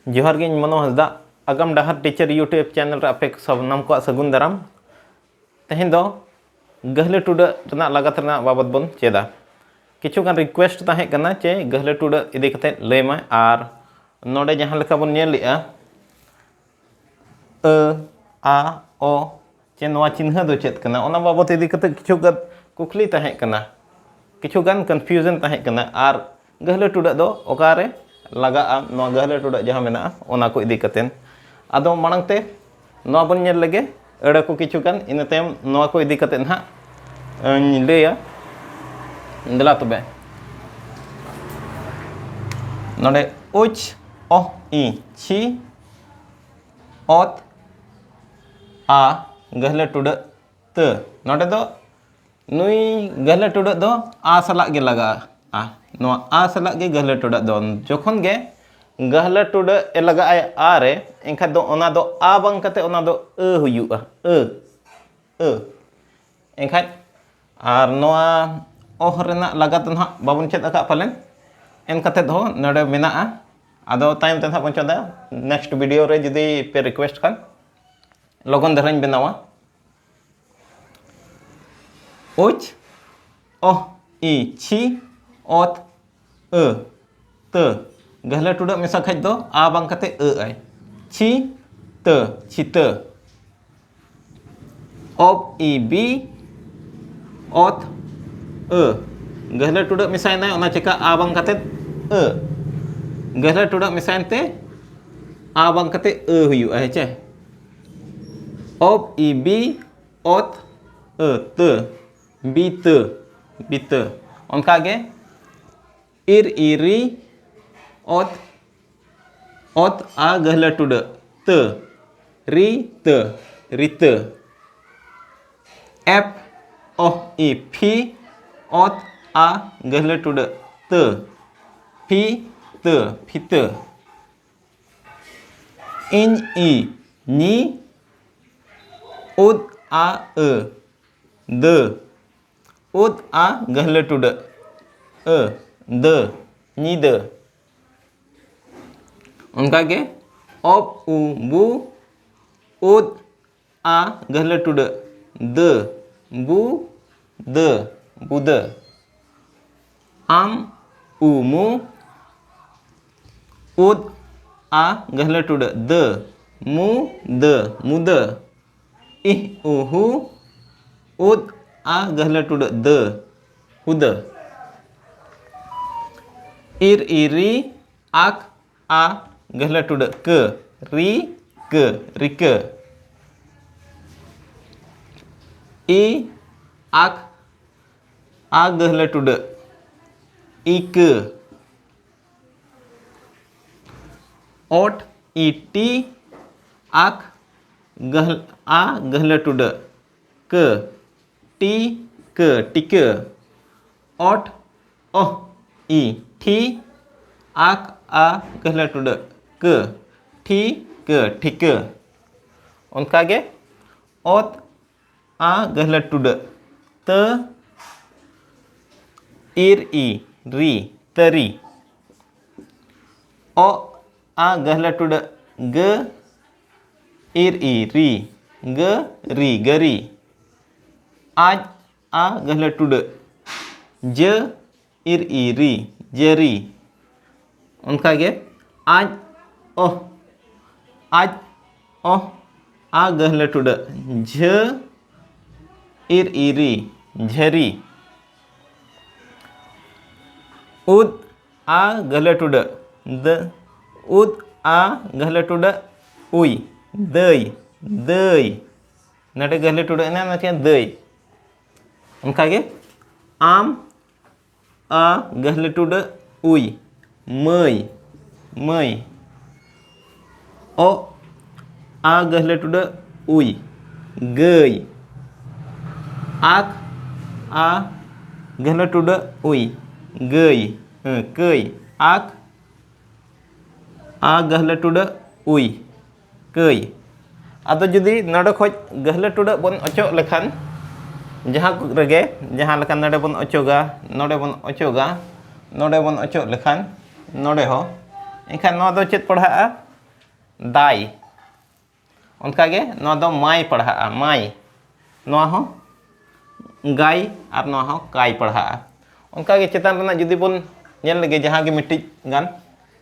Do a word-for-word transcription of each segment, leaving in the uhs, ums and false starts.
ᱡᱚᱦᱟᱨ ᱜᱮ, ᱤᱧ ᱢᱚᱱᱳ ᱦᱟᱸᱥᱫᱟ᱾ ᱟᱜᱟᱢ ᱰᱟᱦᱟᱨ ᱴᱤᱪᱟᱨ YouTube ᱪᱮᱱᱮᱞ ᱨᱮ ᱟᱯᱮ ᱥᱟᱱᱟᱢ ᱠᱚᱣᱟᱜ ᱥᱟᱹᱜᱩᱱ ᱫᱟᱨᱟᱢ᱾ ᱛᱮᱦᱮᱧ ᱫᱚ ᱜᱟᱹᱦᱞᱟᱹ ᱴᱩᱰᱟᱹᱜ ᱨᱮᱱᱟᱜ ᱞᱟᱜᱟᱛ ᱨᱮᱱᱟᱜ ᱵᱟᱵᱚᱛ ᱵᱚᱱ ᱪᱮᱫᱟ᱾ ᱠᱤᱪᱷᱩ ᱜᱟᱱ ᱨᱤᱠᱩᱭᱮᱥᱴ ᱛᱟᱦᱮᱸ ᱠᱟᱱᱟ ᱡᱮ ᱜᱟᱹᱦᱞᱟᱹ ᱴᱩᱰᱟᱹᱜ ᱤᱫᱤ ᱠᱟᱛᱮ ᱞᱟᱹᱭ ᱢᱟᱭ, ᱟᱨ ᱱᱚᱰᱮ ᱡᱟᱦᱟᱸ ᱞᱮᱠᱟ ᱵᱚᱱ ᱧᱮᱞ ᱞᱮᱜᱼᱟ, ᱟᱹ, ᱟ, ᱚ, ᱪᱮ ᱱᱚᱣᱟ ᱪᱤᱱᱦᱟᱹ ᱫᱚ ᱪᱮᱫ ᱠᱟᱱᱟ, ᱚᱱᱟ ᱵᱟᱵᱚᱛ ᱤᱫᱤ ᱠᱟᱛᱮ ᱠᱤᱪᱷᱩ ᱜᱟᱱ ᱠᱩᱠᱞᱤ ᱛᱟᱦᱮᱸ ᱠᱟᱱᱟ, ᱠᱤᱪᱷᱩ ᱜᱟᱱ ᱠᱚᱱᱯᱷᱤᱭᱩᱡᱚᱱ ᱛᱟᱦᱮᱸ ᱠᱟᱱᱟ᱾ ᱟᱨ ᱜᱟᱹᱦᱞᱟᱹ ᱴᱩᱰᱟᱹᱜ ᱫᱚ ᱚᱠᱟᱨᱮ ᱞᱟᱜᱟᱜᱼᱟ, ᱱᱚᱣᱟ ᱜᱟᱹᱦᱞᱟᱹ ᱴᱩᱰᱟᱹᱜ ᱡᱟᱦᱟᱸ ᱢᱮᱱᱟᱜᱼᱟ, ᱚᱱᱟ ᱠᱚ ᱤᱫᱤ ᱠᱟᱛᱮ᱾ ᱟᱫᱚ ᱢᱟᱲᱟᱝ ᱛᱮ ᱱᱚᱣᱟ ᱵᱚᱱ ᱧᱮᱞ ᱞᱮᱜᱮ, ᱟᱹᱲᱟᱹ ᱠᱚ ᱠᱤᱪᱷᱩ ᱜᱟᱱ, ᱤᱱᱟᱹ ᱛᱟᱭᱚᱢ ᱱᱚᱣᱟ ᱠᱚ ᱤᱫᱤ ᱠᱟᱛᱮ ᱱᱟᱦᱟᱜ ᱤᱧ ᱞᱟᱹᱭᱟ᱾ ᱫᱮᱞᱟ ᱛᱚᱵᱮ, ᱱᱚᱰᱮ ᱩᱪ, ᱚᱦ, ᱤ, ᱪᱷᱤ, ᱚᱛ, ᱟ, ᱜᱟᱹᱦᱞᱟᱹ ᱴᱩᱰᱟᱹᱜ, ᱛᱟᱹ᱾ ᱱᱚᱰᱮ ᱫᱚ ᱱᱩᱭ ᱜᱟᱹᱦᱞᱟᱹ ᱴᱩᱰᱟᱹᱜ ᱫᱚ ᱟ ᱥᱟᱞᱟᱜ ᱜᱮ ᱞᱟᱜᱟᱜᱼᱟ᱾ ᱟ, ᱱᱚᱣᱟ ᱟ ᱥᱟᱞᱟᱜ ᱜᱮ ᱜᱟᱹᱦᱞᱟᱹ ᱴᱩᱰᱟᱹᱜ ᱫᱚ᱾ ᱡᱚᱠᱷᱚᱱ ᱜᱮ ᱜᱟᱹᱦᱞᱟᱹ ᱴᱩᱰᱟᱹᱜ ᱮ ᱞᱟᱜᱟᱜᱼᱟᱭ ᱟ ᱨᱮ, ᱮᱱᱠᱷᱟᱱ ᱫᱚ ᱚᱱᱟ ᱫᱚ ᱟ ᱵᱟᱝ ᱠᱟᱛᱮ ᱚᱱᱟ ᱫᱚ ᱟᱹ ᱦᱩᱭᱩᱜᱼᱟ᱾ ᱟᱹ, ᱟᱹ᱾ ᱮᱱᱠᱷᱟᱱ ᱟᱨ ᱱᱚᱣᱟ ᱚᱦ ᱨᱮᱱᱟᱜ ᱞᱟᱜᱟᱛ ᱫᱚ ᱱᱟᱦᱟᱜ ᱵᱟᱵᱚᱱ ᱪᱮᱫ ᱟᱠᱟᱫ ᱯᱟᱞᱮᱱ, ᱮᱱ ᱠᱟᱛᱮ ᱫᱚ ᱱᱚᱰᱮ ᱢᱮᱱᱟᱜᱼᱟ᱾ ᱟᱫᱚ ᱛᱟᱭᱚᱢ ᱛᱮ ᱱᱟᱦᱟᱜ ᱵᱚᱱ ᱪᱮᱫᱟ, ᱱᱮᱠᱥᱴ ᱵᱷᱤᱰᱤᱭᱳ ᱨᱮ ᱡᱩᱫᱤ ᱯᱮ ᱨᱤᱠᱩᱭᱮᱥᱴ ᱠᱷᱟᱱ ᱞᱚᱜᱚᱱ ᱫᱷᱟᱨᱟᱧ ᱵᱮᱱᱟᱣᱟ᱾ ᱩᱪ, ᱚᱦ, ᱤ, ᱪᱷᱤ, ᱚᱛ, ᱟᱹ, ᱛᱟᱹ᱾ ᱜᱟᱹᱦᱞᱟᱹ ᱴᱩᱰᱟᱹᱜ ᱢᱮᱥᱟ ᱠᱷᱟᱡ ᱫᱚ ᱟ ᱵᱟᱝ ᱠᱟᱛᱮ ᱟᱹ ᱟᱭ᱾ ᱪᱷᱤ, ᱛᱟᱹ, ᱪᱷᱤᱛᱟᱹ᱾ ᱚᱯ, ᱤ, ᱵᱤ, ᱚᱛ, ᱟᱹ᱾ ᱜᱟᱹᱦᱞᱟᱹ ᱴᱩᱰᱟᱹᱜ ᱢᱮᱥᱟᱭᱮᱱᱟᱭ, ᱚᱱᱟ ᱪᱮᱠᱟ ᱟ ᱵᱟᱝ ᱠᱟᱛᱮ ᱟᱹ᱾ ᱜᱟᱹᱦᱞᱟᱹ ᱴᱩᱰᱟᱹᱜ ᱢᱮᱥᱟᱭᱮᱱ ᱛᱮ ᱟ ᱵᱟᱝ ᱠᱟᱛᱮ ᱟᱹ ᱦᱩᱭᱩᱜᱼᱟ, ᱦᱮᱸ ᱪᱮ? ᱚᱯ, ᱤ, ᱵᱤ, ᱚᱛ, ᱟᱹ, ᱛᱟᱹ, ᱵᱤᱛᱟᱹ, ᱵᱤᱛᱟᱹ᱾ ᱚᱱᱠᱟ ᱜᱮ ᱤᱨ, ᱤ, ᱨᱤ, ᱚᱛ, ᱚᱛ, ᱟ, ᱜᱟᱹᱦᱞᱟᱹ ᱴᱩᱰᱟᱹᱜ, ᱛᱟᱹ, ᱨᱤ, ᱛᱟᱹ, ᱨᱤᱛᱟᱹ᱾ ᱮᱯ, ᱚᱦ, ᱤ, ᱯᱷᱤ, ᱚᱛ, ᱟ, ᱜᱟᱹᱦᱞᱟᱹ ᱴᱩᱰᱟᱹᱜ, ᱛᱟᱹ, ᱯᱷᱤ, ᱛᱟᱹ, ᱯᱷᱤᱛᱟᱹ᱾ ᱤᱧ, ᱤ, ᱧᱤ, ᱩᱫ, ᱟ, ᱟᱹ, ᱫᱟᱹ᱾ ᱩᱫ, ᱟ, ᱜᱟᱹᱦᱞᱟᱹ ᱴᱩᱰᱟᱹᱜ, ᱟᱹ, ᱫᱟᱹ, ᱧᱤᱫᱟᱹ᱾ ᱚᱱᱠᱟᱜᱮ ᱚᱯ ᱩ ᱵᱩ, ᱩᱫ ᱟ ᱜᱟᱹᱦᱞᱟᱹ ᱴᱩᱰᱟᱹᱜ ᱫᱟᱹ, ᱵᱩ ᱫᱟᱹ, ᱵᱩᱫᱟᱹ᱾ ᱟᱢ ᱩ ᱢᱩ, ᱩᱫ ᱟ ᱜᱟᱹᱦᱞᱟᱹ ᱴᱩᱰᱟᱹᱜ ᱫᱟᱹ, ᱢᱩ ᱫᱟᱹ, ᱢᱩᱫᱟᱹ᱾ ᱤᱦ ᱩ ᱦᱩ, ᱩᱫ ᱟ ᱜᱟᱹᱦᱞᱟᱹ ᱴᱩᱰᱟᱹᱜ ᱫᱟᱹ, ᱦᱩᱫᱟᱹ᱾ ᱤᱨ ᱤ ᱨᱤ, ᱟᱠ ᱟ ᱜᱟᱹᱦᱞᱟᱹ ᱴᱩᱰᱟᱹᱜ ᱠᱟᱹ, ᱨᱤ ᱠᱟᱹ, ᱨᱤᱠᱟᱹ᱾ ᱤ ᱟᱠ ᱟ ᱜᱟᱹᱦᱞᱟᱹ ᱴᱩᱰᱟᱹᱜ ᱤᱠᱟᱹ᱾ ᱚᱴ ᱤ ᱴᱤ, ᱟᱠ ᱜᱟᱹᱦᱞ-, ᱟ ᱜᱟᱹᱦᱞᱟᱹ ᱴᱩᱰᱟᱹᱜ ᱠᱟᱹ, ᱴᱤ ᱠᱟᱹ, ᱴᱤᱠᱟᱹ᱾ ᱚᱴ ᱚᱦ ᱤ ᱴᱷᱤ, ᱟᱠ ᱟ ᱜᱟᱹᱦᱞᱟᱹ ᱴᱩᱰᱟᱹᱜ ᱠᱟᱹ, ᱴᱷᱤ ᱠᱟᱹ, ᱴᱷᱤᱠᱟᱹ᱾ ᱚᱱᱠᱟᱜᱮ ᱚᱛ ᱟ ᱜᱟᱹᱦᱞᱟᱹ ᱴᱩᱰᱟᱹᱜ ᱛᱟᱹ, ᱤᱨ ᱤ ᱨᱤ, ᱛᱟᱹᱨᱤ᱾ ᱚ ᱟ ᱜᱟᱹᱦᱞᱟᱹ ᱴᱩᱰᱟᱹᱜ ᱜᱟᱹ, ᱤᱨ ᱤ ᱨᱤ, ᱜᱟᱹ ᱨᱤ, ᱜᱟᱹᱨᱤ᱾ ᱟᱡ ᱟ ᱜᱟᱹᱦᱞᱟᱹ ᱴᱩᱰᱟᱹᱜ ᱡᱟᱹ, ᱤᱨ ᱤ ᱨᱤ, ᱡᱟᱹᱨᱤ᱾ ᱚᱱᱠᱟᱜᱮ ᱟᱡ ᱚᱦ, ᱟᱡ ᱚᱦ ᱟ ᱜᱟᱹᱦᱞᱟᱹ ᱴᱩᱰᱟᱹᱜ ᱡᱷᱟᱹ, ᱤᱨ ᱤ ᱨᱤ, ᱡᱷᱟᱹᱨᱤ᱾ ᱩᱫ ᱟ ᱜᱟᱹᱦᱞᱟᱹ ᱴᱩᱰᱟᱹᱜ ᱫᱟᱹ, ᱩᱫ ᱟ ᱜᱟᱹᱦᱞᱟᱹ ᱴᱩᱰᱟᱹᱜ ᱩᱭ, ᱫᱟᱹᱭ, ᱫᱟᱹᱭ᱾ ᱱᱚᱰᱮ ᱜᱟᱹᱦᱞᱟᱹ ᱴᱩᱰᱟᱹᱜ ᱮᱱᱟ, ᱚᱱᱟ ᱪᱮᱫ? ᱫᱟᱹᱭ᱾ ᱚᱱᱠᱟᱜᱮ ᱟᱢ ᱟ ᱜᱟᱹᱦᱞᱟᱹ ᱴᱩᱰᱟᱹᱜ ᱩᱭ, ᱢᱟᱹᱭ, ᱢᱟᱹᱭ᱾ ᱚ ᱟ ᱜᱟᱹᱦᱞᱟᱹ ᱴᱩᱰᱟᱹᱜ ᱩᱭ, ᱜᱟᱹᱭ᱾ ᱟᱠ ᱟ ᱜᱟᱹᱦᱞᱟᱹ ᱴᱩᱰᱟᱹᱜ ᱩᱭ, ᱜᱟᱹᱭ, ᱦᱮᱸ, ᱠᱟᱹᱭ᱾ ᱟᱠ ᱟ ᱜᱟᱹᱦᱞᱟᱹ ᱴᱩᱰᱟᱹᱜ ᱩᱭ, ᱠᱟᱹᱭ᱾ ᱟᱫᱚ ᱡᱩᱫᱤ ᱱᱚᱰᱮ ᱠᱷᱚᱡ ᱜᱟᱹᱦᱞᱟᱹ ᱴᱩᱰᱟᱹᱜ ᱵᱚᱱ ᱚᱪᱚᱜ ᱞᱮᱠᱷᱟᱱ, ᱡᱟᱦᱟᱸ ᱨᱮᱜᱮ, ᱡᱟᱦᱟᱸ ᱞᱮᱠᱟ ᱱᱚᱰᱮ ᱵᱚᱱ ᱚᱪᱚᱜᱟ, ᱱᱚᱰᱮ ᱵᱚᱱ ᱚᱪᱚᱜᱟ, ᱱᱚᱰᱮ ᱵᱚᱱ ᱚᱪᱚᱜ ᱞᱮᱠᱷᱟᱱ, ᱱᱚᱰᱮ ᱦᱚᱸ ᱮᱱᱠᱷᱟᱱ ᱱᱚᱣᱟ ᱫᱚ ᱪᱮᱫ ᱯᱟᱲᱦᱟᱜᱼᱟ? ᱫᱟᱭ᱾ ᱚᱱᱠᱟᱜᱮ ᱱᱚᱣᱟ ᱫᱚ ᱢᱟᱭ ᱯᱟᱲᱦᱟᱜᱼᱟ, ᱢᱟᱭ᱾ ᱱᱚᱣᱟ ᱦᱚᱸ ᱜᱟᱭ ᱟᱨ ᱱᱚᱣᱟ ᱦᱚᱸ ᱠᱟᱭ ᱯᱟᱲᱦᱟᱜᱼᱟ᱾ ᱚᱱᱠᱟᱜᱮ ᱪᱮᱛᱟᱱ ᱨᱮᱱᱟᱜ ᱡᱩᱫᱤ ᱵᱚᱱ ᱧᱮᱞ ᱞᱮᱜᱮ, ᱡᱟᱦᱟᱸ ᱜᱮ ᱢᱤᱫᱴᱤᱡ ᱜᱟᱱ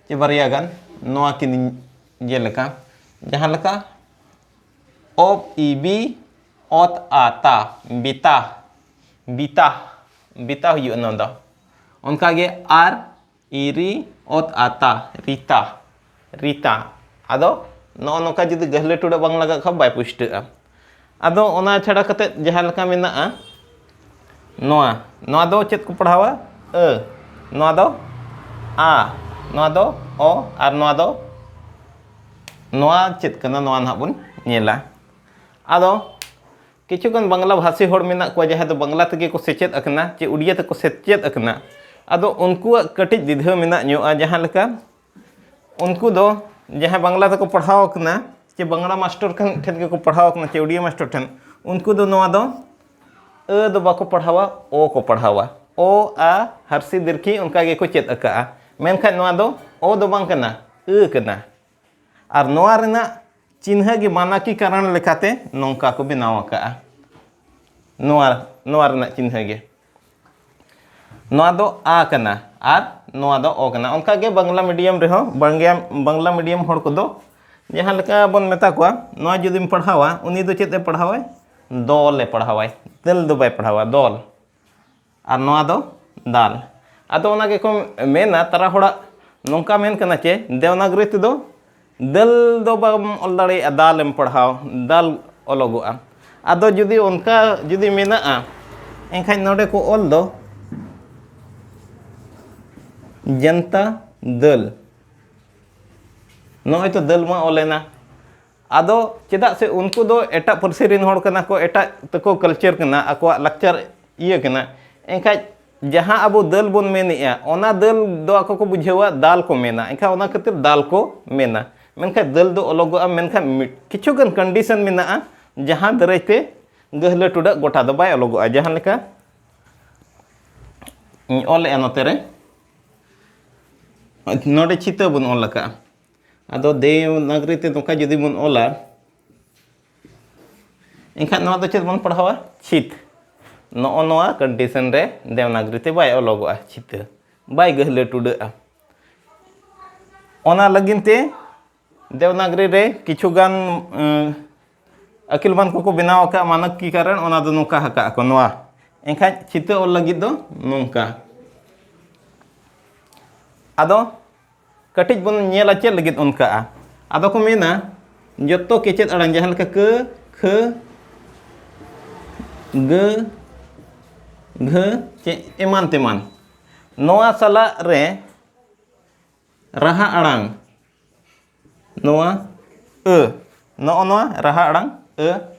ᱪᱮ ᱵᱟᱨᱭᱟ ᱜᱟᱱ, ᱱᱚᱣᱟ ᱠᱤᱱ ᱡᱮᱞᱮᱠᱟ, ᱡᱟᱦᱟᱸ ᱞᱮᱠᱟ ᱚᱯ ᱤ ᱵᱤ ᱚᱛ ᱟ ᱛᱟ, ᱵᱤᱛᱟ, ᱵᱤᱛᱟ, ᱵᱤᱛᱟ ᱦᱩᱭᱩᱜᱼᱟ ᱱᱚᱣᱟ ᱫᱚ᱾ ᱚᱱᱠᱟᱜᱮ ᱟᱨ ᱤᱨᱤ ᱚᱛ ᱟᱛᱟ, ᱨᱤᱛᱟ, ᱨᱤᱛᱟ᱾ ᱟᱫᱚ ᱱᱚᱜᱼᱚ ᱱᱚᱝᱠᱟ ᱡᱩᱫᱤ ᱜᱟᱹᱦᱞᱟᱹ ᱴᱩᱰᱟᱹᱜ ᱵᱟᱝ ᱞᱟᱜᱟᱜ ᱠᱷᱟᱱ ᱵᱟᱭ ᱯᱩᱥᱴᱟᱹᱜᱼᱟ᱾ ᱟᱫᱚ ᱚᱱᱟ ᱪᱷᱟᱰᱟ ᱠᱟᱛᱮ ᱡᱟᱦᱟᱸ ᱞᱮᱠᱟ ᱢᱮᱱᱟᱜᱼᱟ, ᱱᱚᱣᱟ, ᱱᱚᱣᱟ ᱫᱚ ᱪᱮᱫ ᱠᱚ ᱯᱟᱲᱦᱟᱣᱟ? ᱟᱹ᱾ ᱱᱚᱣᱟ ᱫᱚ ᱟ᱾ ᱱᱚᱣᱟ ᱫᱚ ᱚ᱾ ᱟᱨ ᱱᱚᱣᱟ ᱫᱚ, ᱱᱚᱣᱟ ᱪᱮᱫ ᱠᱟᱱᱟ? ᱱᱚᱣᱟ ᱱᱟᱦᱟᱜ ᱵᱚᱱ ᱧᱮᱞᱟ᱾ ᱟᱫᱚ ᱠᱤᱪᱷᱩ ᱜᱟᱱ ᱵᱟᱝᱞᱟ ᱵᱷᱟᱥᱤ ᱦᱚᱲ ᱢᱮᱱᱟᱜ ᱠᱚᱣᱟ, ᱡᱟᱦᱟᱸᱭ ᱫᱚ ᱵᱟᱝᱞᱟ ᱛᱮᱜᱮ ᱠᱚ ᱥᱮᱪᱮᱫ ᱟᱠᱟᱱᱟ ᱪᱮ ᱩᱰᱤᱭᱟ ᱛᱮᱠᱚ ᱥᱮᱪᱮᱫ ᱟᱠᱟᱱᱟ᱾ ᱟᱫᱚ ᱩᱱᱠᱩᱣᱟᱜ ᱠᱟᱹᱴᱤᱡ ᱫᱤᱫᱷᱟᱹ ᱢᱮᱱᱟᱜ ᱧᱚᱜᱼᱟ, ᱡᱟᱦᱟᱸ ᱞᱮᱠᱟ ᱩᱱᱠᱩ ᱫᱚ ᱡᱟᱦᱟᱸᱭ ᱵᱟᱝᱞᱟ ᱛᱮᱠᱚ ᱯᱟᱲᱦᱟᱣ ᱟᱠᱟᱱᱟ ᱪᱮ ᱵᱟᱝᱞᱟ ᱢᱟᱥᱴᱚᱨ ᱴᱷᱮᱱ, ᱴᱷᱮᱱ ᱜᱮᱠᱚ ᱯᱟᱲᱦᱟᱣ ᱟᱠᱟᱱᱟ ᱪᱮ ᱩᱰᱤᱭᱟ ᱢᱟᱥᱴᱚᱨ ᱴᱷᱮᱱ, ᱩᱱᱠᱩ ᱫᱚ ᱱᱚᱣᱟ ᱫᱚ ᱟᱹ ᱫᱚ ᱵᱟᱠᱚ ᱯᱟᱲᱦᱟᱣᱟ, ᱚ ᱠᱚ ᱯᱟᱲᱦᱟᱣᱟ᱾ ᱚ, ᱟ, ᱦᱟᱨᱥᱤ ᱫᱤᱨᱠᱷᱤ ᱚᱱᱠᱟ ᱜᱮᱠᱚ ᱪᱮᱫ ᱟᱠᱟᱜᱼᱟ᱾ ᱢᱮᱱᱠᱷᱟᱱ ᱱᱚᱣᱟ ᱫᱚ ᱚ ᱫᱚ ᱵᱟᱝ ᱠᱟᱱᱟ, ᱟᱹ ᱠᱟᱱᱟ᱾ ᱟᱨ ᱱᱚᱣᱟ ᱨᱮᱱᱟᱜ ᱪᱤᱱᱦᱟᱹ ᱜᱮ ᱢᱟᱱᱟᱠᱤ ᱠᱟᱨᱚᱱ ᱞᱮᱠᱟᱛᱮ ᱱᱚᱝᱠᱟ ᱠᱚ ᱵᱮᱱᱟᱣ ᱟᱠᱟᱜᱼᱟ᱾ ᱱᱚᱣᱟ, ᱱᱚᱣᱟ ᱨᱮᱱᱟᱜ ᱪᱤᱱᱦᱟᱹ ᱜᱮ᱾ ᱱᱚᱣᱟ ᱫᱚ ᱟ ᱠᱟᱱᱟ ᱟᱨ ᱱᱚᱣᱟ ᱫᱚ ᱚ ᱠᱟᱱᱟ᱾ ᱚᱱᱠᱟ ᱜᱮ ᱵᱟᱝᱞᱟ ᱢᱤᱰᱤᱭᱟᱢ ᱨᱮᱦᱚᱸ, ᱵᱟᱝᱞᱟ, ᱵᱟᱝᱞᱟ ᱢᱤᱰᱤᱭᱟᱢ ᱦᱚᱲ ᱠᱚᱫᱚ ᱡᱟᱦᱟᱸ ᱞᱮᱠᱟ ᱵᱚᱱ ᱢᱮᱛᱟ ᱠᱚᱣᱟ, ᱱᱚᱣᱟ ᱡᱩᱫᱤᱢ ᱯᱟᱲᱦᱟᱣᱟ, ᱩᱱᱤ ᱫᱚ ᱪᱮᱫ ᱮ ᱯᱟᱲᱦᱟᱣᱟᱭ? ᱫᱚᱞ ᱮ ᱯᱟᱲᱦᱟᱣᱟᱭ, ᱫᱟᱹᱞ ᱫᱚ ᱵᱟᱭ ᱯᱟᱲᱦᱟᱣᱟ, ᱫᱚᱞ᱾ ᱟᱨ ᱱᱚᱣᱟ ᱫᱚ ᱫᱟᱞ᱾ ᱟᱫᱚ ᱚᱱᱟ ᱜᱮᱠᱚ ᱢᱮᱱᱟ, ᱛᱟᱨᱟ ᱦᱚᱲᱟᱜ ᱱᱚᱝᱠᱟ ᱢᱮᱱ ᱠᱟᱱᱟ ᱪᱮ ᱫᱮᱣᱱᱟᱜᱽᱨᱤ ᱛᱮᱫᱚ ᱫᱟᱹᱞ ᱫᱚ ᱵᱟᱢ ᱚᱞ ᱫᱟᱲᱮᱭᱟᱜᱼᱟ, ᱫᱟᱞ ᱮᱢ ᱯᱟᱲᱦᱟᱣ, ᱫᱟᱞ ᱚᱞᱚᱜᱚᱜᱼᱟ᱾ ᱟᱫᱚ ᱡᱩᱫᱤ ᱚᱱᱠᱟ ᱡᱩᱫᱤ ᱢᱮᱱᱟᱜᱼᱟ, ᱮᱱᱠᱷᱟᱱ ᱱᱚᱰᱮ ᱠᱚ ᱚᱞ ᱫᱚ ᱡᱟᱱᱛᱟ ᱫᱟᱹᱞ᱾ ᱱᱚᱜᱼᱚᱭ ᱛᱚ ᱫᱟᱹᱞ ᱢᱟ ᱚᱞᱮᱱᱟ᱾ ᱟᱫᱚ ᱪᱮᱫᱟᱜ ᱥᱮ ᱩᱱᱠᱩ ᱫᱚ ᱮᱴᱟᱜ ᱯᱟᱹᱨᱥᱤ ᱨᱮᱱ ᱦᱚᱲ ᱠᱟᱱᱟ ᱠᱚ, ᱮᱴᱟᱜ ᱛᱟᱠᱚ ᱠᱟᱞᱪᱟᱨ ᱠᱟᱱᱟ, ᱟᱠᱚᱣᱟᱜ ᱞᱟᱠᱪᱟᱨ ᱤᱭᱟᱹ ᱠᱟᱱᱟ᱾ ᱮᱱᱠᱷᱟᱡ ᱡᱟᱦᱟᱸ ᱟᱵᱚ ᱫᱟᱹᱞ ᱵᱚᱱ ᱢᱮᱱᱮᱜᱼᱟ, ᱚᱱᱟ ᱫᱟᱹᱞ ᱫᱚ ᱟᱠᱚ ᱠᱚ ᱵᱩᱡᱷᱟᱹᱣᱟ ᱫᱟᱞ ᱠᱚ ᱢᱮᱱᱟ, ᱮᱱᱠᱷᱟᱱ ᱚᱱᱟ ᱠᱷᱟᱹᱛᱤᱨ ᱫᱟᱞ ᱠᱚ ᱢᱮᱱᱟ᱾ ᱢᱮᱱᱠᱷᱟᱱ ᱫᱟᱹᱞ ᱫᱚ ᱚᱞᱚᱜᱚᱜᱼᱟ, ᱢᱮᱱᱠᱷᱟᱱ ᱢᱤᱫ, ᱠᱤᱪᱷᱩ ᱜᱟᱱ ᱠᱚᱱᱰᱤᱥᱚᱱ ᱢᱮᱱᱟᱜᱼᱟ, ᱡᱟᱦᱟᱸ ᱫᱟᱨᱟᱭ ᱛᱮ ᱜᱟᱹᱦᱞᱟᱹ ᱴᱩᱰᱟᱹᱜ ᱜᱚᱴᱟ ᱫᱚ ᱵᱟᱭ ᱚᱞᱚᱜᱚᱜᱼᱟ᱾ ᱡᱟᱦᱟᱸ ᱞᱮᱠᱟ ᱤᱧ ᱚᱞᱮᱜᱼᱟ ᱱᱚᱛᱮ ᱨᱮ, ᱱᱚᱰᱮ ᱪᱷᱤᱛᱟᱹ ᱵᱚᱱ ᱚᱞ ᱟᱠᱟᱫᱼᱟ᱾ ᱟᱫᱚ ᱫᱮᱵᱽᱱᱟᱜᱽᱨᱤ ᱛᱮ ᱱᱚᱝᱠᱟ ᱡᱩᱫᱤ ᱵᱚᱱ ᱚᱞᱟ, ᱮᱱᱠᱷᱟᱱ ᱱᱚᱣᱟ ᱫᱚ ᱪᱮᱫ ᱵᱚᱱ ᱯᱟᱲᱦᱟᱣᱟ? ᱪᱷᱤᱛ᱾ ᱱᱚᱜᱼᱚ ᱱᱚᱣᱟ ᱠᱚᱱᱰᱤᱥᱚᱱ ᱨᱮ ᱫᱮᱵᱽᱱᱟᱜᱽᱨᱤ ᱛᱮ ᱵᱟᱭ ᱚᱞᱚᱜᱚᱜᱼᱟ ᱪᱷᱤᱛᱟᱹ, ᱵᱟᱭ ᱜᱟᱹᱦᱞᱟᱹ ᱴᱩᱰᱟᱹᱜᱼᱟ᱾ ᱚᱱᱟ ᱞᱟᱹᱜᱤᱫ ᱛᱮ ᱫᱮᱵᱽᱱᱟᱜᱽᱨᱤ ᱨᱮ ᱠᱤᱪᱷᱩ ᱜᱟᱱ, ᱮᱸ, ᱟᱹᱠᱤᱞᱢᱟᱱ ᱠᱚᱠᱚ ᱵᱮᱱᱟᱣ ᱟᱠᱟᱫ ᱢᱟᱱᱚᱠᱤᱠᱟᱨᱚᱱ, ᱚᱱᱟ ᱫᱚ ᱱᱚᱝᱠᱟ ᱟᱠᱟᱫ ᱟᱠᱚ ᱱᱚᱣᱟ᱾ ᱮᱱᱠᱷᱟᱱ ᱪᱷᱤᱛᱟᱹ ᱚᱞ ᱞᱟᱹᱜᱤᱫ ᱫᱚ ᱱᱚᱝᱠᱟ᱾ ᱟᱫᱚ ᱠᱟᱹᱴᱤᱡ ᱵᱚᱱ ᱧᱮᱞᱟ ᱪᱮᱫ ᱞᱟᱹᱜᱤᱫ ᱚᱱᱠᱟᱜᱼᱟ᱾ ᱟᱫᱚ ᱠᱚ ᱢᱮᱱᱟ ᱡᱚᱛᱚ ᱠᱮᱪᱮᱫ ᱟᱲᱟᱝ ᱡᱟᱦᱟᱸ ᱞᱮᱠᱟ ᱠᱟᱹ, ᱠᱷᱟᱹ, ᱜᱟᱹ, ᱜᱷᱟᱹ ᱪᱮ ᱮᱢᱟᱱ ᱛᱮᱢᱟᱱ, ᱱᱚᱣᱟ ᱥᱟᱞᱟᱜ ᱨᱮ ᱨᱟᱦᱟ ᱟᱲᱟᱝ ᱱᱚᱣᱟ ᱟᱹ, ᱱᱚᱜᱼᱚ ᱱᱚᱣᱟ ᱨᱟᱦᱟ ᱟᱲᱟᱝ ᱟᱹ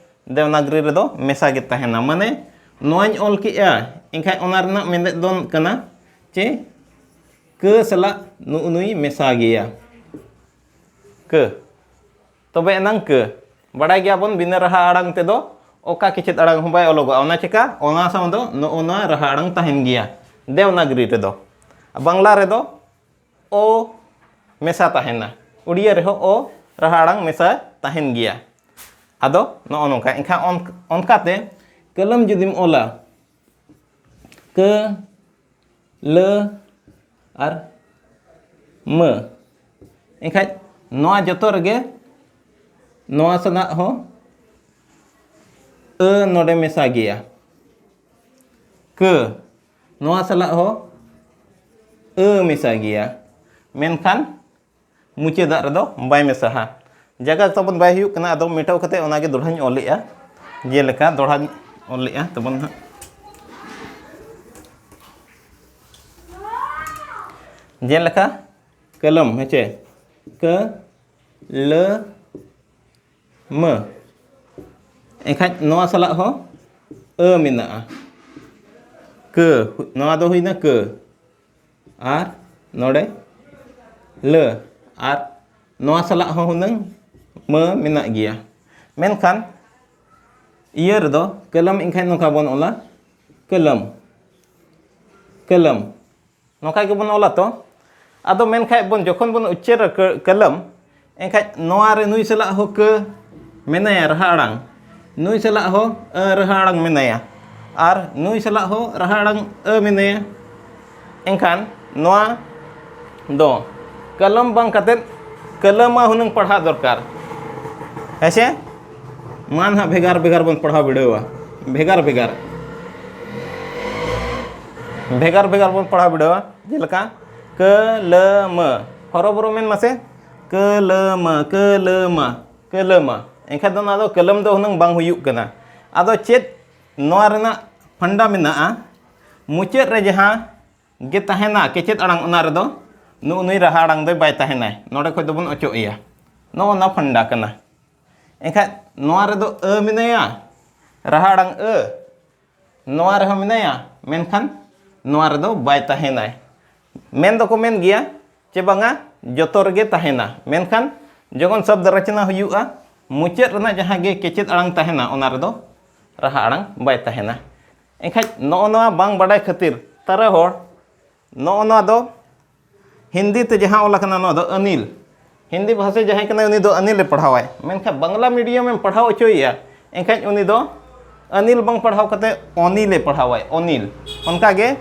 ᱫᱮᱵᱽᱱᱟᱜᱽᱨᱤ ᱨᱮᱫᱚ ᱢᱮᱥᱟ ᱜᱮ ᱛᱟᱦᱮᱱᱟ᱾ ᱢᱟᱱᱮ ᱱᱚᱣᱟᱧ ᱚᱞ ᱠᱮᱜᱼᱟ, ᱮᱱᱠᱷᱟᱱ ᱚᱱᱟ ᱨᱮᱱᱟᱜ ᱢᱮᱱᱮᱫ ᱫᱚ ᱠᱟᱱᱟ ᱪᱮ ᱠᱟᱹ ᱥᱟᱞᱟᱜ ᱱᱩᱜᱼᱩ ᱱᱩᱭ ᱢᱮᱥᱟ ᱜᱮᱭᱟ, ᱠᱟᱹ᱾ ᱛᱚᱵᱮ ᱮᱱᱟᱝ ᱠᱟᱹ᱾ ᱵᱟᱲᱟᱭ ᱜᱮᱭᱟᱵᱚᱱ, ᱵᱤᱱᱟᱹ ᱨᱟᱦᱟ ᱟᱲᱟᱝ ᱛᱮᱫᱚ ᱚᱠᱟ ᱠᱮᱪᱮᱫ ᱟᱲᱟᱝ ᱦᱚᱸ ᱵᱟᱭ ᱚᱞᱚᱜᱚᱜᱼᱟ᱾ ᱚᱱᱟ ᱪᱮᱠᱟ? ᱚᱱᱟ ᱥᱟᱶ ᱫᱚ ᱱᱚᱜᱼᱚ ᱱᱚᱣᱟ ᱨᱟᱦᱟ ᱟᱲᱟᱝ ᱛᱟᱦᱮᱱ ᱜᱮᱭᱟ ᱫᱮᱵᱽᱱᱟᱜᱽᱨᱤ ᱨᱮᱫᱚ᱾ ᱵᱟᱝᱞᱟ ᱨᱮᱫᱚ ᱚ ᱢᱮᱥᱟ ᱛᱟᱦᱮᱱᱟ, ᱩᱲᱤᱭᱟ ᱨᱮᱦᱚᱸ ᱚ ᱨᱟᱦᱟ ᱟᱲᱟᱝ ᱢᱮᱥᱟ ᱛᱟᱦᱮᱱ ᱜᱮᱭᱟ᱾ ᱟᱫᱚ ᱱᱚᱜᱼᱚ ᱱᱚᱝᱠᱟ᱾ ᱮᱱᱠᱷᱟᱱ ᱚᱱ-, ᱚᱱᱠᱟᱛᱮ ᱠᱟᱹᱞᱟᱹᱢ ᱡᱩᱫᱤᱢ ᱚᱞᱟ, ᱠᱟᱹ, ᱞᱟᱹ ᱟᱨ ᱢᱟᱹ, ᱮᱱᱠᱷᱟᱡ ᱱᱚᱣᱟ ᱡᱚᱛᱚ ᱨᱮᱜᱮ ᱱᱚᱣᱟ ᱥᱟᱞᱟᱜ ᱦᱚᱸ ᱟᱹ ᱱᱚᱰᱮ ᱢᱮᱥᱟ ᱜᱮᱭᱟ᱾ ᱠᱟᱹ, ᱱᱚᱣᱟ ᱥᱟᱞᱟᱜ ᱦᱚᱸ ᱟᱹ ᱢᱮᱥᱟ ᱜᱮᱭᱟ, ᱢᱮᱱᱠᱷᱟᱱ ᱢᱩᱪᱟᱹᱫᱟᱜ ᱨᱮᱫᱚ ᱵᱟᱭ ᱢᱮᱥᱟᱜᱼᱟ᱾ ᱡᱟᱭᱜᱟ ᱛᱟᱵᱚᱱ ᱵᱟᱭ ᱦᱩᱭᱩᱜ ᱠᱟᱱᱟ, ᱟᱫᱚ ᱢᱮᱴᱟᱣ ᱠᱟᱛᱮ ᱚᱱᱟᱜᱮ ᱫᱚᱦᱲᱟᱧ ᱚᱞᱮᱜᱼᱟ᱾ ᱡᱮᱞᱮᱠᱟ ᱫᱚᱦᱲᱟᱧ ᱚᱞᱮᱜᱼᱟ ᱛᱟᱵᱚᱱ ᱦᱟᱸᱜ, ᱡᱮᱞᱮᱠᱟ ᱠᱟᱹᱞᱟᱹᱢ, ᱦᱮᱸᱪᱮ, ᱠᱟᱹ, ᱞᱟᱹ, ᱢᱟᱹ᱾ ᱮᱱᱠᱷᱟᱡ ᱱᱚᱣᱟ ᱥᱟᱞᱟᱜ ᱦᱚᱸ ᱟᱹ ᱢᱮᱱᱟᱜᱼᱟ᱾ ᱠᱟᱹ, ᱱᱚᱣᱟ ᱫᱚ ᱦᱩᱭᱱᱟ ᱠᱟᱹ᱾ ᱟᱨ ᱱᱚᱰᱮ ᱞᱟᱹ᱾ ᱟᱨ ᱱᱚᱣᱟ ᱥᱟᱞᱟᱜ ᱦᱚᱸ ᱦᱩᱱᱟᱹᱝ ᱢᱟᱹ ᱢᱮᱱᱟᱜ ᱜᱮᱭᱟ᱾ ᱢᱮᱱᱠᱷᱟᱱ ᱤᱭᱟᱹ ᱨᱮᱫᱚ ᱠᱟᱹᱞᱟᱹᱢ ᱮᱱᱠᱷᱟᱡ ᱱᱚᱝᱠᱟ ᱵᱚᱱ ᱚᱞᱟ, ᱠᱟᱹᱞᱟᱹᱢ, ᱠᱟᱹᱞᱟᱹᱢ᱾ ᱱᱚᱝᱠᱟ ᱜᱮᱵᱚᱱ ᱚᱞᱟ ᱛᱚ᱾ ᱟᱫᱚ ᱢᱮᱱᱠᱷᱟᱡ ᱵᱚᱱ, ᱡᱚᱠᱷᱚᱱ ᱵᱚᱱ ᱩᱪᱪᱟᱹᱨᱟ ᱠᱟᱹ- ᱠᱟᱞᱟᱢ, ᱮᱱᱠᱷᱟᱡ ᱱᱚᱣᱟ ᱨᱮ ᱱᱩᱭ ᱥᱟᱞᱟᱜ ᱦᱚᱸ ᱠᱟᱹ ᱢᱮᱱᱟᱭᱟ ᱨᱟᱦᱟ ᱟᱲᱟᱝ, ᱱᱩᱭ ᱥᱟᱞᱟᱜ ᱦᱚᱸ ᱟᱹ ᱨᱟᱦᱟ ᱟᱲᱟᱝ ᱢᱮᱱᱟᱭᱟ, ᱟᱨ ᱱᱩᱭ ᱥᱟᱞᱟᱜ ᱦᱚᱸ ᱨᱟᱦᱟ ᱟᱲᱟᱝ ᱟᱹ ᱢᱮᱱᱟᱭᱟ᱾ ᱮᱱᱠᱷᱟᱱ ᱱᱚᱣᱟ ᱫᱚ ᱠᱟᱞᱟᱢ ᱵᱟᱝ ᱠᱟᱛᱮᱫ ᱠᱟᱹᱞᱟᱹᱢᱟ ᱦᱩᱱᱟᱹᱝ ᱯᱟᱲᱦᱟᱜ ᱫᱚᱨᱠᱟᱨ᱾ ᱦᱮᱸ ᱥᱮ? ᱢᱟ ᱱᱟᱦᱟᱜ ᱵᱷᱮᱜᱟᱨ ᱵᱷᱮᱜᱟᱨ ᱵᱚᱱ ᱯᱟᱲᱦᱟᱣ ᱵᱤᱰᱟᱹᱣᱟ, ᱵᱷᱮᱜᱟᱨ ᱵᱷᱮᱜᱟᱨ, ᱵᱷᱮᱜᱟᱨ ᱵᱷᱮᱜᱟᱨ ᱵᱚᱱ ᱯᱟᱲᱦᱟᱣ ᱵᱤᱰᱟᱹᱣᱟ᱾ ᱡᱮᱞᱮᱠᱟ ᱠᱟᱹᱞᱟᱹᱢᱟᱹ, ᱦᱚᱨᱚᱵᱚᱨᱚ ᱢᱮᱱ ᱢᱟᱥᱮ, ᱠᱟᱹᱞᱟᱹᱢᱟᱹ, ᱠᱟᱹᱞᱟᱹᱢᱟ, ᱠᱟᱹᱞᱟᱹᱢᱟ᱾ ᱮᱱᱠᱷᱟᱱ ᱫᱚ ᱱᱚᱣᱟ ᱫᱚ ᱠᱟᱹᱞᱟᱹᱢ ᱫᱚ ᱦᱩᱱᱟᱹᱝ ᱵᱟᱝ ᱦᱩᱭᱩᱜ ᱠᱟᱱᱟ᱾ ᱟᱫᱚ ᱪᱮᱫ ᱱᱚᱣᱟ ᱨᱮᱱᱟᱜ ᱯᱷᱟᱱᱰᱟ ᱢᱮᱱᱟᱜᱼᱟ? ᱢᱩᱪᱟᱹᱫ ᱨᱮ ᱡᱟᱦᱟᱸ ᱜᱮ ᱛᱟᱦᱮᱱᱟ ᱠᱮᱪᱮᱫ ᱟᱲᱟᱝ, ᱚᱱᱟ ᱨᱮᱫᱚ ᱱᱩᱜᱼᱩ ᱱᱩᱭ ᱨᱟᱦᱟ ᱟᱲᱟᱝ ᱫᱚᱭ ᱵᱟᱭ ᱛᱟᱦᱮᱱᱟᱭ, ᱱᱚᱰᱮ ᱠᱷᱚᱡ ᱫᱚᱵᱚᱱ ᱚᱪᱚᱜ ᱮᱭᱟ᱾ ᱱᱚᱜᱼᱚ ᱱᱟ ᱯᱷᱟᱱᱰᱟ ᱠᱟᱱᱟ᱾ ᱮᱱᱠᱷᱟᱡ ᱱᱚᱣᱟ ᱨᱮᱫᱚ ᱟᱹ ᱢᱮᱱᱟᱭᱟ, ᱨᱟᱦᱟ ᱟᱲᱟᱝ ᱟᱹ, ᱱᱚᱣᱟ ᱨᱮᱦᱚᱸ ᱢᱮᱱᱟᱭᱟ, ᱢᱮᱱᱠᱷᱟᱱ ᱱᱚᱣᱟ ᱨᱮᱫᱚ ᱵᱟᱭ ᱛᱟᱦᱮᱱᱟᱭ᱾ ᱢᱮᱱ ᱫᱚᱠᱚ ᱢᱮᱱ ᱜᱮᱭᱟ ᱪᱮ ᱵᱟᱝᱟ, ᱡᱚᱛᱚ ᱨᱮᱜᱮ ᱛᱟᱦᱮᱱᱟ, ᱢᱮᱱᱠᱷᱟᱱ ᱡᱚᱠᱷᱚᱱ ᱥᱚᱵᱫ ᱨᱚᱪᱚᱱᱟ ᱦᱩᱭᱩᱜᱼᱟ, ᱢᱩᱪᱟᱹᱫ ᱨᱮᱱᱟᱜ ᱡᱟᱦᱟᱸ ᱜᱮ ᱠᱮᱪᱮᱫ ᱟᱲᱟᱝ ᱛᱟᱦᱮᱱᱟ, ᱚᱱᱟ ᱨᱮᱫᱚ ᱨᱟᱦᱟ ᱟᱲᱟᱝ ᱵᱟᱭ ᱛᱟᱦᱮᱱᱟ᱾ ᱮᱱᱠᱷᱟᱡ ᱱᱚᱜᱼᱚ ᱱᱚᱣᱟ ᱵᱟᱝ ᱵᱟᱰᱟᱭ ᱠᱷᱟᱹᱛᱤᱨ ᱛᱟᱨᱟ ᱦᱚᱲ ᱱᱚᱜᱼᱚ ᱱᱚᱣᱟ ᱫᱚ ᱦᱤᱱᱫᱤ ᱛᱮ ᱡᱟᱦᱟᱸ ᱚᱞ ᱟᱠᱟᱱᱟ, ᱱᱚᱣᱟ ᱫᱚ ᱟᱱᱤᱞ᱾ ᱦᱤᱱᱫᱤ ᱵᱷᱟᱥᱟ ᱡᱟᱦᱟᱸᱭ ᱠᱟᱱᱟᱭ, ᱩᱱᱤ ᱫᱚ ᱟᱱᱤᱞ ᱮ ᱯᱟᱲᱦᱟᱣᱟᱭ, ᱢᱮᱱᱠᱷᱟᱱ ᱵᱟᱝᱞᱟ ᱢᱤᱰᱤᱭᱟᱢ ᱮᱢ ᱯᱟᱲᱦᱟᱣ ᱦᱚᱪᱚᱭᱮᱭᱟ, ᱮᱱᱠᱷᱟᱱ ᱩᱱᱤ ᱫᱚ ᱟᱱᱤᱞ ᱵᱟᱝ ᱯᱟᱲᱦᱟᱣ ᱠᱟᱛᱮ ᱚᱱᱤᱞ ᱮ ᱯᱟᱲᱦᱟᱣᱟᱭ, ᱚᱱᱤᱞ᱾ ᱚᱱᱠᱟᱜᱮ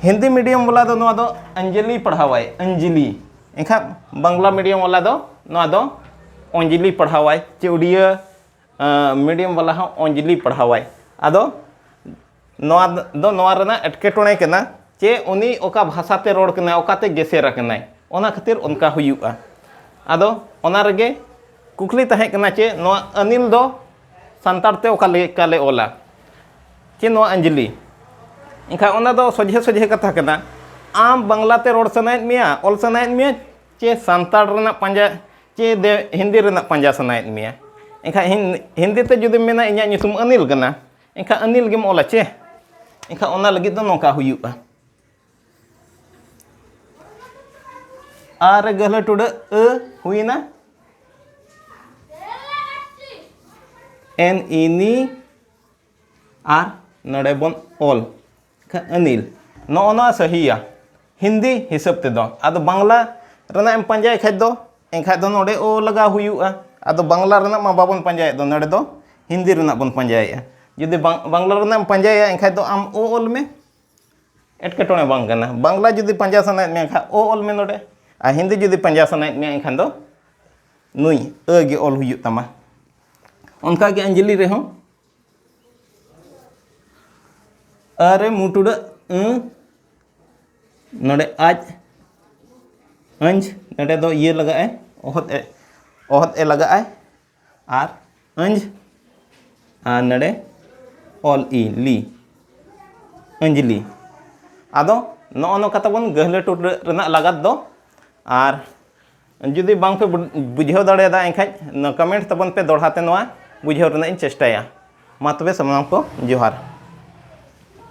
ᱦᱤᱱᱫᱤ ᱢᱤᱰᱤᱭᱟᱢ ᱵᱟᱞᱟ ᱫᱚ ᱱᱚᱣᱟ ᱫᱚ ᱟᱧᱡᱚᱞᱤ ᱯᱟᱲᱦᱟᱣᱟᱭ, ᱟᱧᱡᱞᱤ᱾ ᱮᱱᱠᱷᱟᱱ ᱵᱟᱝᱞᱟ ᱢᱤᱰᱤᱭᱟᱢ ᱵᱟᱞᱟ ᱫᱚ ᱱᱚᱣᱟ ᱫᱚ ᱚᱧᱡᱞᱤ ᱯᱟᱲᱦᱟᱣᱟᱭ, ᱪᱮ ᱩᱰᱤᱭᱟᱹ ᱟᱸ, ᱢᱤᱰᱤᱭᱟᱢ ᱵᱟᱞᱟ ᱦᱚᱸ ᱚᱧᱡᱞᱤ ᱯᱟᱲᱦᱟᱣᱟᱭ᱾ ᱟᱫᱚ ᱱᱚᱣᱟ ᱫᱚ, ᱱᱚᱣᱟ ᱨᱮᱱᱟᱜ ᱮᱴᱠᱮᱴᱚᱬᱮ ᱠᱟᱱᱟ ᱪᱮ ᱩᱱᱤ ᱚᱠᱟ ᱵᱷᱟᱥᱟ ᱛᱮ ᱨᱚᱲ ᱠᱟᱱᱟᱭ, ᱚᱠᱟᱛᱮ ᱜᱮᱥᱮᱨ ᱟᱠᱟᱱᱟᱭ, ᱚᱱᱟ ᱠᱷᱟᱹᱛᱤᱨ ᱚᱱᱠᱟ ᱦᱩᱭᱩᱜᱼᱟ᱾ ᱟᱫᱚ ᱚᱱᱟ ᱨᱮᱜᱮ ᱠᱩᱠᱞᱤ ᱛᱟᱦᱮᱸ ᱠᱟᱱᱟ ᱪᱮ ᱱᱚᱣᱟ ᱟᱹᱱᱤᱞ ᱫᱚ ᱥᱟᱱᱛᱟᱲ ᱛᱮ ᱚᱠᱟ ᱞᱮᱠᱟ ᱞᱮ ᱚᱞᱟ, ᱪᱮ ᱱᱚᱣᱟ ᱟᱧᱡᱞᱤ? ᱮᱱᱠᱷᱟᱱ ᱚᱱᱟ ᱫᱚ ᱥᱚᱡᱷᱮ ᱥᱚᱡᱷᱮ ᱠᱟᱛᱷᱟ ᱠᱟᱱᱟ᱾ ᱟᱢ ᱵᱟᱝᱞᱟ ᱛᱮ ᱨᱚᱲ ᱥᱟᱱᱟᱭᱮᱫ ᱢᱮᱭᱟ, ᱚᱞ ᱥᱟᱱᱟᱭᱮᱫ ᱢᱮᱭᱟ, ᱪᱮ ᱥᱟᱱᱛᱟᱲ ᱨᱮᱱᱟᱜ ᱯᱟᱸᱡᱟ, ᱪᱮ ᱫᱮ-, ᱦᱤᱱᱫᱤ ᱨᱮᱱᱟᱜ ᱯᱟᱸᱡᱟ ᱥᱟᱱᱟᱭᱮᱫ ᱢᱮᱭᱟ? ᱮᱱᱠᱷᱟᱱ ᱦᱤᱱ-, ᱦᱤᱱᱫᱤ ᱛᱮ ᱡᱩᱫᱤᱢ ᱢᱮᱱᱟ, "ᱤᱧᱟᱹᱜ ᱧᱩᱛᱩᱢ ᱟᱱᱤᱞ ᱠᱟᱱᱟ", ᱮᱱᱠᱷᱟᱱ ᱟᱱᱤᱞ ᱜᱮᱢ ᱚᱞᱟ ᱪᱮ? ᱮᱱᱠᱷᱟᱱ ᱚᱱᱟ ᱞᱟᱹᱜᱤᱫ ᱫᱚ ᱱᱚᱝᱠᱟ ᱦᱩᱭᱩᱜᱼᱟ᱾ ᱟᱨ ᱜᱟᱹᱦᱞᱟᱹ ᱴᱩᱰᱟᱹᱜ ᱟᱹ ᱦᱩᱭᱱᱟ, ᱮᱱ ᱤ ᱱᱤ, ᱟᱨ ᱱᱚᱰᱮ ᱵᱚᱱ ᱚᱞ ᱠᱷᱟᱱ ᱟᱹᱱᱤᱞ᱾ ᱱᱚᱜᱼᱚ ᱱᱚᱣᱟ ᱥᱟᱹᱦᱤᱭᱟ᱾ ᱦᱤᱱᱫᱤ ᱦᱤᱥᱟᱹᱵ ᱛᱮᱫᱚ᱾ ᱟᱫᱚ ᱵᱟᱝᱞᱟ ᱨᱮᱱᱟᱜ ᱮᱢ ᱯᱟᱸᱡᱟᱭ ᱠᱷᱟᱡ ᱫᱚ, ᱮᱱᱠᱷᱟᱡ ᱫᱚ ᱱᱚᱰᱮ ᱚ ᱞᱟᱜᱟᱣ ᱦᱩᱭᱩᱜᱼᱟ᱾ ᱟᱫᱚ ᱵᱟᱝᱞᱟ ᱨᱮᱱᱟᱜ ᱢᱟ ᱵᱟᱵᱚᱱ ᱯᱟᱸᱡᱟᱭᱮᱫ ᱫᱚ, ᱱᱚᱰᱮ ᱫᱚ ᱦᱤᱱᱫᱤ ᱨᱮᱱᱟᱜ ᱵᱚᱱ ᱯᱟᱸᱡᱟᱭᱮᱫᱼᱟ᱾ ᱡᱩᱫᱤ ᱵᱟᱝ, ᱵᱟᱝᱞᱟ ᱨᱮᱱᱟᱜ ᱮᱢ ᱯᱟᱸᱡᱟᱭᱟ, ᱮᱱᱠᱷᱟᱡ ᱫᱚ ᱟᱢ ᱚ ᱚᱞ ᱢᱮ, ᱮᱴᱠᱮᱴᱚᱬᱮ ᱵᱟᱝ ᱠᱟᱱᱟ᱾ ᱵᱟᱝᱞᱟ ᱡᱩᱫᱤ ᱯᱟᱸᱡᱟ ᱥᱟᱱᱟᱭᱮᱫ ᱢᱮᱭᱟ, ᱮᱱᱠᱷᱟᱡ ᱚ ᱚᱞ ᱢᱮ ᱱᱚᱰᱮ, ᱟᱨ ᱦᱤᱱᱫᱤ ᱡᱩᱫᱤ ᱯᱟᱸᱡᱟ ᱥᱟᱱᱟᱭᱮᱫ ᱢᱮᱭᱟ, ᱮᱱᱠᱷᱟᱱ ᱫᱚ ᱱᱩᱭ ᱟᱹ ᱜᱮ ᱚᱞ ᱦᱩᱭᱩᱜ ᱛᱟᱢᱟ᱾ ᱚᱱᱠᱟ ᱜᱮ ᱟᱧᱡᱞᱤ ᱨᱮᱦᱚᱸ ᱟᱹ ᱨᱮ ᱢᱩ ᱴᱩᱰᱟᱹᱜ ᱟᱹ, ᱱᱚᱰᱮ ᱟᱡ, ᱟᱹᱧᱡ, ᱱᱚᱰᱮ ᱫᱚ ᱤᱭᱟᱹ ᱞᱟᱜᱟᱜᱼᱟᱭ, ᱚᱦᱚᱫ ᱮ, ᱚᱦᱚᱫ ᱮ ᱞᱟᱜᱟᱜᱼᱟᱭ, ᱟᱨ ᱟᱹᱧᱡ, ᱟᱨ ᱱᱚᱰᱮ ᱚᱞ ᱤ, ᱞᱤ, ᱟᱹᱧᱡᱞᱤ᱾ ᱟᱫᱚ ᱱᱚᱜᱼᱚ ᱱᱚᱝᱠᱟ ᱛᱟᱵᱚᱱ ᱜᱟᱹᱦᱞᱟᱹ ᱴᱩᱰᱟᱹᱜ ᱨᱮᱱᱟᱜ ᱞᱟᱜᱟᱛ ᱫᱚ᱾ ᱟᱨ ᱡᱩᱫᱤ ᱵᱟᱝ ᱯᱮ ᱵᱩ-, ᱵᱩᱡᱷᱟᱹᱣ ᱫᱟᱲᱮᱭᱟᱫᱟ, ᱮᱱᱠᱷᱟᱡ ᱱᱚᱣᱟ comment ᱛᱟᱵᱚᱱ ᱯᱮ, ᱫᱚᱦᱲᱟ ᱛᱮ ᱱᱚᱣᱟ ᱵᱩᱡᱷᱟᱹᱣ ᱨᱮᱱᱟᱜ ᱤᱧ ᱪᱮᱥᱴᱟᱭᱟ᱾ ᱢᱟ ᱛᱚᱵᱮ ᱥᱟᱱᱟᱢ ᱠᱚ ᱡᱚᱦᱟᱨ᱾